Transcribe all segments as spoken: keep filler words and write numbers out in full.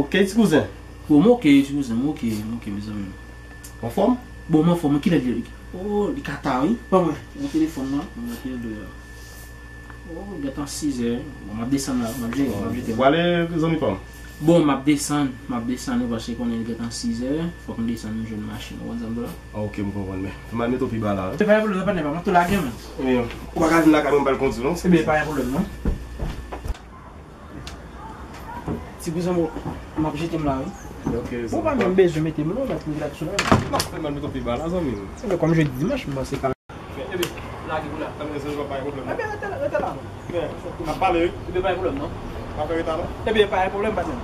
Ke ti kouzen? Bon, m oke, ti kouzen, m oke, m oke, mezanmi. Anfòm? Bon, m anfòm, kilè li? Oh, li ka ta, wi. Ban mwen, nan telefòn nan, ban mwen kilè l ye a. Oh, li gentan sizè. Bon, m ap desann la, m ap jere, m ap jete. Ou prale, zanmi pa m? Bon, m ap desann, m ap desann, wi, paske konnen li gentan sizè, fòk m desann m jwenn machin, ou konn sa m di w la? Ah, ok, m konprann, men fè m al mete w pi ba la, wi. Se pa yon pwoblèm, non, patnè pa m, m ap tou lage, man. Wi, ou pa ka vin lakay mwen, m pral kondui, non? Ebyen, pa yon pwoblèm, non. Ti kouzen, m ap jete m la, wi. Ok, zanmi pa m. Ou pa menm bezwen mete m, non, mèt m rilaks la. Non, fè m al mete w pi ba la, zanmi m. Ebyen, kòm jodi dimanch, m panse pa. Ebyen, lage pou la. Ebyen, zanmi pa m, pa gen pwoblèm, non. Ebyen, rete la, rete la, non. Ebyen, n ap pale, wi. Ebyen, pa gen pwoblèm, non. Pa fè reta, non. Ebyen, pa gen pwoblèm, patnè.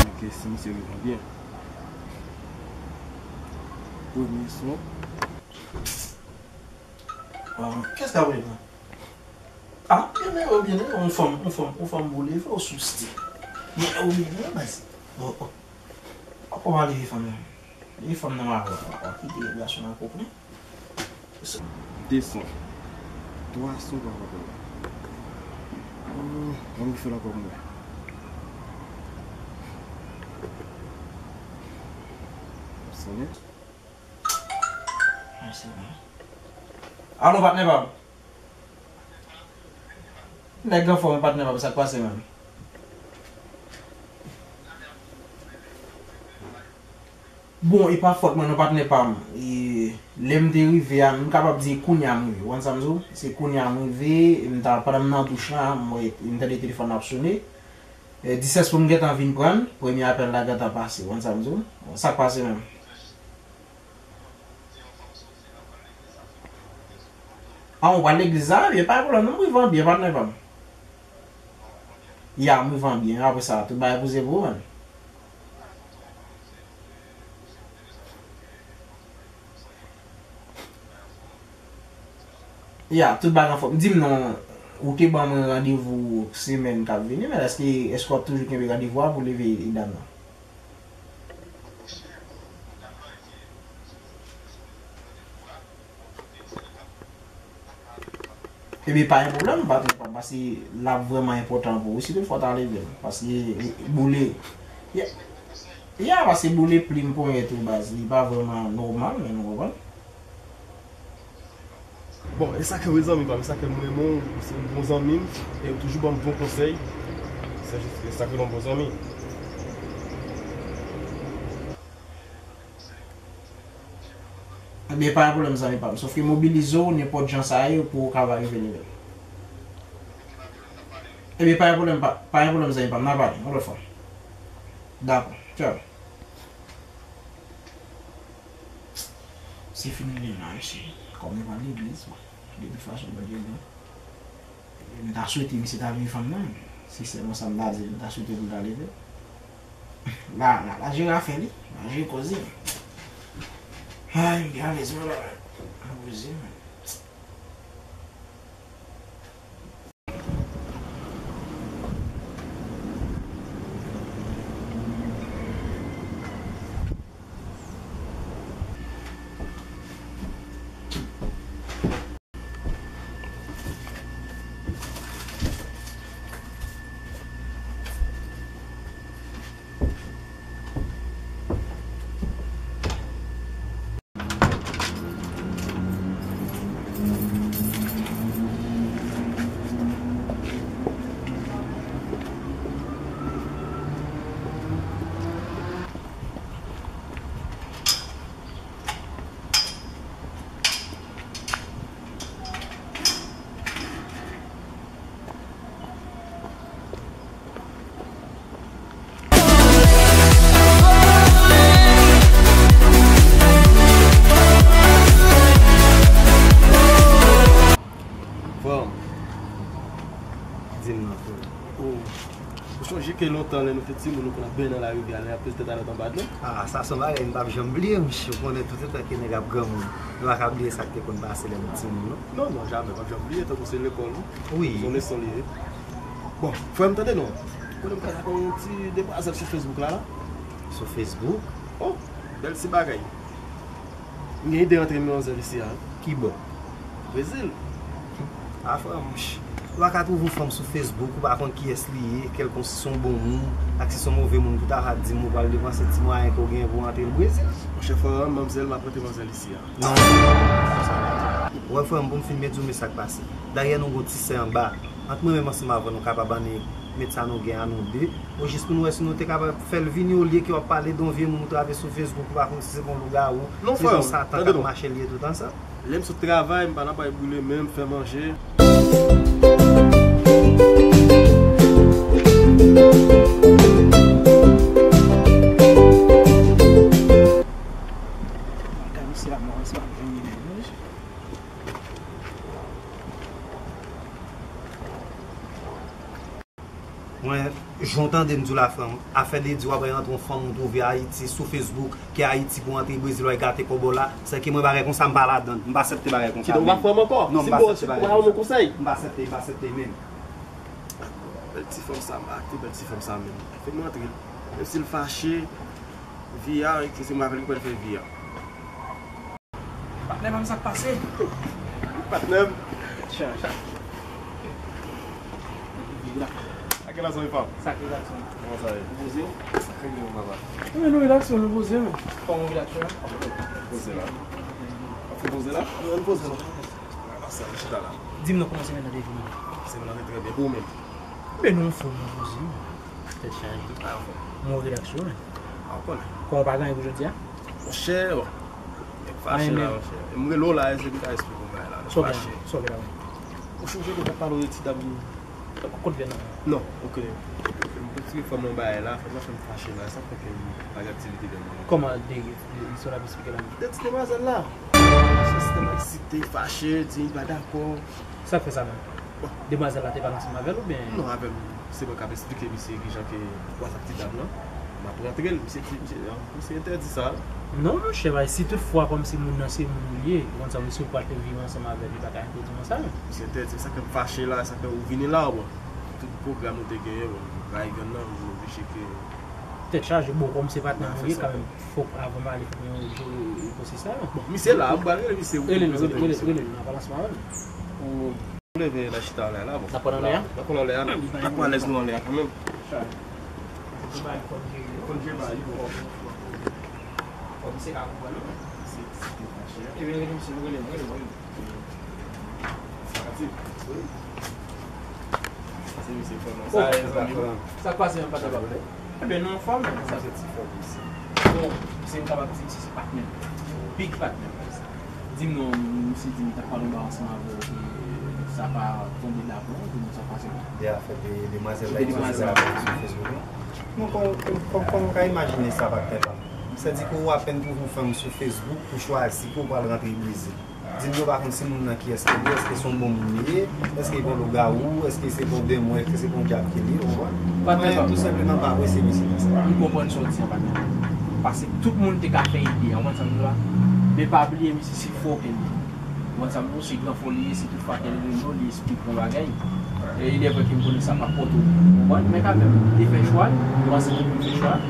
Ok, si misye reponn byen. Premye son. Ah, kiyès k ap rele la? Ah, byen, byen, byen, yon fanm, yon fanm, yon fanm boule, fè w sou stil. Byen, ou byen, byen, baz. Oh, oh. Ou pa leve fanm nan. Leve fanm nan, w a, w a, w a kite gason nan pwòp, wi. De son. Twa son pa rapò. Oh, ann refè l ankò pou mwen. Sonnen. Mèsi, man. Alo, patnè pa m. Nèg anfòm, patnè pa m, sa k pase, menm? Bon, e pa fòt mwen non, patnè pa m. E, lè m te rive a, m kapab di kounye a m rive. Ou konn sa m di w? Se kounye a m rive, e m ta, pandan m nan douch la, m wè, m tande telefòn nan ap sone. E, disès pou m gentan vin pran l, premye apèl la gentan pase. Ou konn sa m di w? Sa k pase menm? Ah, ou pral legliz la? Ebyen, pa gen pwoblèm, non, m rive an byen, patnè pa m. Ya, m rive an byen, apre sa, tout bagay poze pou ou, man. Ya, tout bagay anfòm. Di m non, ou te ban mwen randevou semèn k ap vini, men èske, èske w ap toujou kenbe randevou a pou leve dam nan? Ebyen, pa gen pwoblèm, pa gen pwoblèm, paske l ap vrèman enpòtan pou ou, si toutfwa w ta leve l, paske boule, ya, ya, paske boule plim ponyèt ou baz, li pa vrèman nòmal, men nou konprann. Bon, e sa ke wi zanmi pa m, e sa ke m renmen w, ou se yon bon zanmi m, e ou toujou ban m bon konsèy. Se jis, e sa ke yon bon zanmi. Ebyen, pa gen pwoblèm, zanmi pa m. Sòf ke mobilize w, nenpòt jan sa ye, pou w kapab rive leve l. Ebyen, pa gen pwoblèm, pa, pa gen pwoblèm, zanmi pa m, n a pale, yon lòt fwa. Dakò, tchaw. Se fini li la, mesye. Kòm nou pa legliz, bon, de tout fason, Bondye bon. M ta swete misye ta veye fanm nan. Se sèlman sa m ta di, m ta swete pou l ta leve. La, la, la jere afè li. La jere koze. Ay, m gen alèz mwen la. Abuze, man. Frè m, di m nan, frè. Ou, ou sonje ke lontan, lè nou te timoun, nou konn ap benyen nan larivyè a, lè y ap peze tèt a lòt anba dlo? Ah, sa se yon bagay m p ap janm bliye, mesye. Ou konnen, toutotan ke nèg ap granmoun, nou pa ka bliye sa k te konn pase lè nou timoun, non. Non, non, jamè, m p ap janm bliye, tankou se lekòl, wi. Wi. Se yon leson li ye. Bon, frè m, tande non. Konnen m ka dakò yon ti demwazèl sou Facebook la, la. Sou Facebook? Oh, bèl ti bagay. M gen ide rantre yon manzèl isi a. Ki bò? Brezil. A, frè m, ch-, ou pa ka twouve yon fanm sou Facebook, ou pa konn kiyès li ye, kèlkonk si se yon bon moun, ak si se yon move moun, pou ta va di m ou pral depanse ti mwayen ke w genyen pou w antre l Brezil. Monchè, frè m, manzèl, m ap rantre manzèl isi a. Non. Wè, frè m, pou m fin byen di w, men sa k pase. Dayè, nou gon ti sè anba. Ant mwen menm ansanm avè w, nou kapab annik met sa nou gen a nou de. O jis pou nou wè si nou te kapab fè l vini olye ke w ap pale de yon vye moun ou twouve sou Facebook, ou pa konn si se yon lougawou, se yon satan k ap mache l ye tout ansanm. Lè m sot travay, m pa nan bay boule men, m fè manje. Mwen, jan w tande m di w la, frè m, afè de di w ap rantre yon fanm ou twouve Ayiti sou Facebook, ke Ayiti pou antre Brezil, w al gate kòb w la, sèke mwen bagay konsa m pa ladann, m pa aksepte bagay konsa. Kidonk ou pa frè m ankò? Non, m pa aksepte bagay konsa. Si m bon, si m pa yon konsèy. M pa aksepte, m pa aksepte menm. Bèl ti fanm sa, m ate bèl ti fanm sa menm. Fè m antre. Menm si l fache, vi a, se mwen avè l ki pral fè vi a. Patnè pa m, sa k pase? Patnè m. Chan, chan. Ak la zanmi pa m. Sa k rilaks, man? Kòman sa ye? Ou poze w? Sa k rilaks, papa? Wi, nou rilaks, nou poze, men. Kòman w rilaks la? Poze la. Ap fè poze la? Wi, nou poze la. Sa, nou chita la. Di m non, kòman semèn nan te vini? Semèn nan te trè byen. Pou ou menm? Ben, nou anfòm, nou poze, men. Tèt chaje. A, anfòm. Mwen rilaks, wi, men. A, ou konnen. Kòman w pa gen anyen pou jodi a? Monchè, bon. Nèg fache la, monchè. E m rele w la, e se pou m ka esplike w bagay la. Nèg fache. Sa w gen la, men? Ou sonje ke m t ap pale w de ti dam. Kot vyen nan? Non, ok. M konn ti fanm nan bagay la, fanm nan fè m fache la, sa fè ke m pa gen aktivite vyen nan. Kòman de, de, de sa w ap esplike la? De ti demwazèl la. Se sistèm eksite, fache, di m pa dakò. Sa k fè sa menm? Bon. Demwazèl la te pale ansanm avè l oubyen? Non, avè m. Se mwen k ap esplike misye kijan ke WhatsApp ti dam nan. M ap rantre l, misye di, misye, misye entèdi sa. Non, monchè, bay, si tout fwa kòmsi moun nan se moun ou li ye, ou konn sa, misye ou pral fè viv ansanm avè l, li pa ka entèdi mwen sa, non. Misye entèdi, sa k fè m fache la, sa k fè ou vini la, bon. Tout pwogram nou te genyen, bon, bay grann nan, nou oblije ke. Tèt chaje, bon, kòm se patnè nou ye, kanmenm, fòk avan m ale, fòk nou jere pwosès la, non. Bon, misye la, m pral rele misye, wi, rele l, rele l, rele l, rele l, n a pale ansanm avè l. Ou leve nan chita anlè la, bon. N ap pran anlè a? N ap pran anlè a, n ap pran alèz nou anlè a kanmenm. Fò misye ba li fò. Fò misye ka konprann, non? Ebyen, rele misye, rele m, rele m, rele m. Sa k pase? Sa se misye frè mwen. Sa e zanmi mwen. Sa k pase, patnè pa m? Ebyen, nou anfòm. Sa se ti frè misye. Bon, misye m kapab di misye se patnè m. Big patnè m. Di m non, misye di m t ap pale yon bagay ansanm avè w, e sa pa tonbe dakò, di m sa pase. De afè de demwazèl la, de demwazèl la sou Facebook la. Non, kòman, kòman, kòman w ka imajine sa, patnè pa m? Sètadi ke w apèn twouve yon fanm sou Facebook pou chwazi ke w pral rantre Brezil. Di m, yo pa konn si moun nan kiyès ke li ye, èske se yon bon moun li ye, èske li pa yon lougawou, èske se pa yon demon, èske se pa yon dyab ke li ye, ou konprann? Mwen menm, tou senpleman, m pa apresye misye nan sa. M konprann sa w di a, patnè. Paske tout moun te ka fè ide a, ou konprann sa m di w la? Men pa bliye, misye se fò ke li ye. Ou konprann sa m di w? Se gran fò li ye, se tout fwa ke li rele w, li esplike w bagay. E il est vrai ke m konnen sa p ap pòte w, ou konprann? Men kanmenm, li fè chwa l, m panse ke pou l fè chwa l,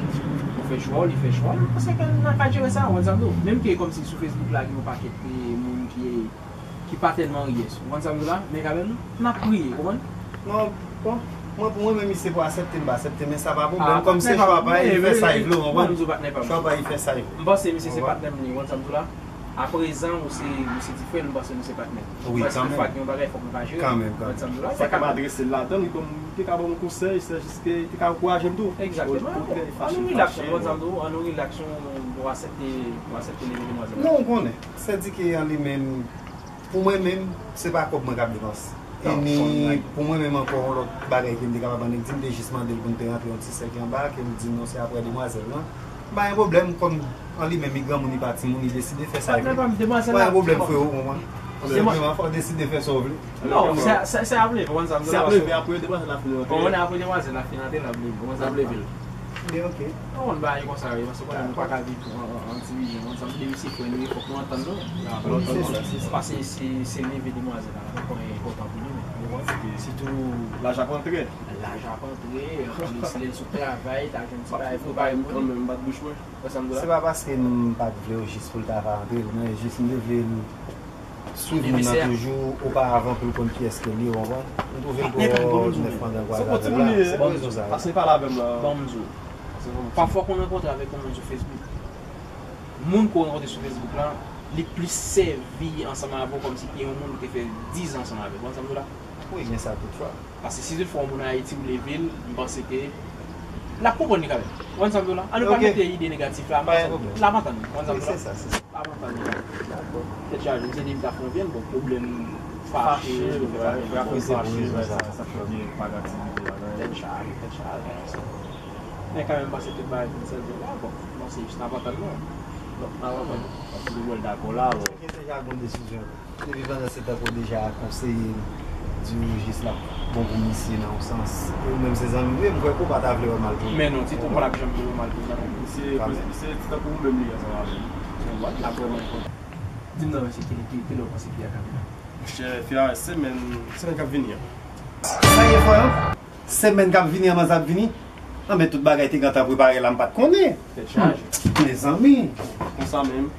ou fè chwa w, li fè chwa l, m panse ke n a ka jere sa, ou konprann sa m di w? Menm ke kòmsi sou Facebook la, gen yon pakèt e moun ki, ki pa tèlman ryès. Ou konprann sa m di w la? Men kanmenm, n ap priye, ou konprann? Non, bon, mwen, pou mwen menm, misye pou aksepte, li pa aksepte, men sa pa pwoblèm. Kòm se chwa pa l, li fè sa li vle, ou konprann? Chwa pa l, li fè sa li vle. M panse misye se patnè m li ye, ou konprann sa m di w la? Aprezan, ou se, ou se ti frè l, m panse nou se patnè. Wi, kanmenm. Fòk yon bagay, fòk nou ka jere. Kanmenm, kanmenm. Ou konprann sa m di w la? Fòk m adrese l ladan, li ban m, li te ka ban m yon konsèy, se jis ke li te ka ankouraje m tou. Egzakteman. Ou konprann? An nou rilaks, ou konprann sa m di w, an nou rilaks, ou aksepte, ou aksepte leve demwazèl la. Non, ou konnen. Sètadi ke an li menm, pou mwen menm, se pa kòb mwen k ap depanse. E ni pou mwen menm ankò, yon lòt bagay ke m te kapab annik di, m te jis mande l pou n te rantre yon ti sèk anba, ke m di non, se aprè demwazèl lan. M pa gen pwoblèm, kòm an li menm, li granmoun, li pa timoun, li deside fè sa l vle. Pa gen pwoblèm, freo, ou konprann? Senpleman, fò w deside fè sa w vle. Non, se, se, se ap leve, ou konprann sa m di w la, paske. Se ap leve, aprè demwazèl la fin rantre. Ou konprann, aprè demwazèl la fin rantre, l ap leve, ou konprann sa m di w la. Ap leve l. Ebyen, ok. Ou konn bagay konsa ye, paske ou konnen nou pa ka viv an, an, an divize, ou konprann sa m di w, se frè nou ye, fòk nou antann nou. Wi, se sa, se sa. Paske se, se leve demwazèl la, nou konnen enpòtan pou li menm, ou konprann? Sitou laj ap antre. Laj ap antre, anplis lè l sot travay, ta jwenn ti bagay pou bay pou li. Kanmenm, bat bouch mwen. Wè sa m di w la? Se pa paske m pa t vle w jis pou l ta va antre, men jis m te vle l swiv moun nan toujou oparavan pou l konn kiyès ke l ye, w konprann? M twouve l twò nèf pandan kwa zafè la. Se pou rezon sa. Pase pale avè m la. Ban m di w. Pafwa w konn rankontre avèk yon moun sou Facebook. Moun ke w rankontre sou Facebook la, li plis sèvi ansanm avè w kòmsi ke yon moun ou te fè diz an ansanm avè l. Ou konprann sa m di w la? Wi, gen sa toutfwa. Paske si toutfwa yon moun Ayiti ou leve l, m panse ke l ap konprann li kanmenm. Ou konprann sa m di w la? Ann nou pa mete ide negatif la, m panse l ap antann li. Ou konprann sa m di w la? L ap antann li. Tèt chaje, m se depi m ta fè yon vyann, bon, pwoblèm fache, fache, fache, sa k fè gen pa gen aktivite la. Tèt chaje, tèt chaje. Men kanmenm, m panse tout bagay vin sèvi la, bon, m panse jis n ap antann nou. Donk, n ap antann nou. Paske nou wè l dakò la, bon. Gen deja bon desizyon. Depi pandan se tan ke w deja konseye l, di w jis l ap bon pou misye nan yon sans. E ou menm se zanmi w ye, m kwè ke w pa ta vle wè mal pou li. Men non, ti tonton pa t ap janm vle wè mal pou zanmi. Misye, misye se ti tankou ou menm li ye ansanm avè m. Ou wè, l ap vrèman kontan. Di m non, mesye, ki, ki, kilè w panse fi a ka vini? Monchè, fi a, semèn, semèn k ap vini an. Sa ye, frè? Semèn k ap vini an, manzè ap vini? Anben, tout bagay te gentan prepare la, m pa t konnen. Tèt chaje. Mezanmi. Konsa menm.